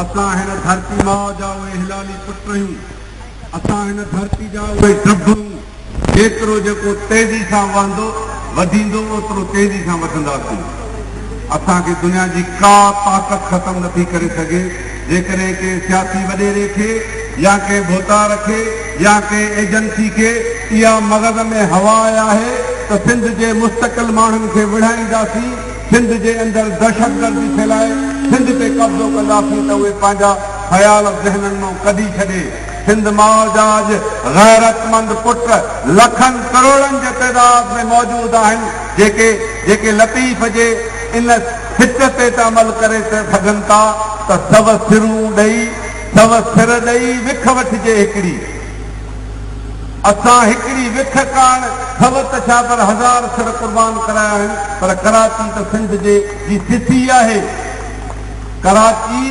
اسان هن ڌرتي ماء جا اهي هلالي پٽ آهيون. اسان هن ڌرتي جا اهي ڊڀ آهيون. جيترو جيڪو تيزي سان وهندو، وڌيندو، اوترو تيزي سان وڌنداسين. اسان کي دنيا جي ڪا طاقت ختم نٿي ڪري سگهي. جيڪڏهن ڪنهن سياسي وڏيري کي يا ڪنهن ڀوتار کي يا ڪنهن ايجنسي کي اها مغز ۾ هوا آهي ته سنڌ جي مستقل ماڻهن کي وڙهائينداسين، سنڌ جي اندر دهشتگردي ڦهلائي سنڌ تي قبضو ڪنداسين ته اهي پنهنجا خيال ذهنن مان ڪڍي ڇڏي. سنڌ ماء جا اڄ غيرتمند پٽ لکن ڪروڙن جي تعداد ۾ موجود آهن جيڪي جيڪي لطيف جي ان سٽ تي ته عمل ڪري سگهن ٿا ته سو سرون ڏئي سو سر ڏئي وک وٺجي هڪڙي. اسان هڪڙي وک ڪاڻ سو ته ڇا پر هزار سر قربان ڪرايا آهن پر ڪراچي ته سنڌ جي جي سسي آهي. ڪراچي.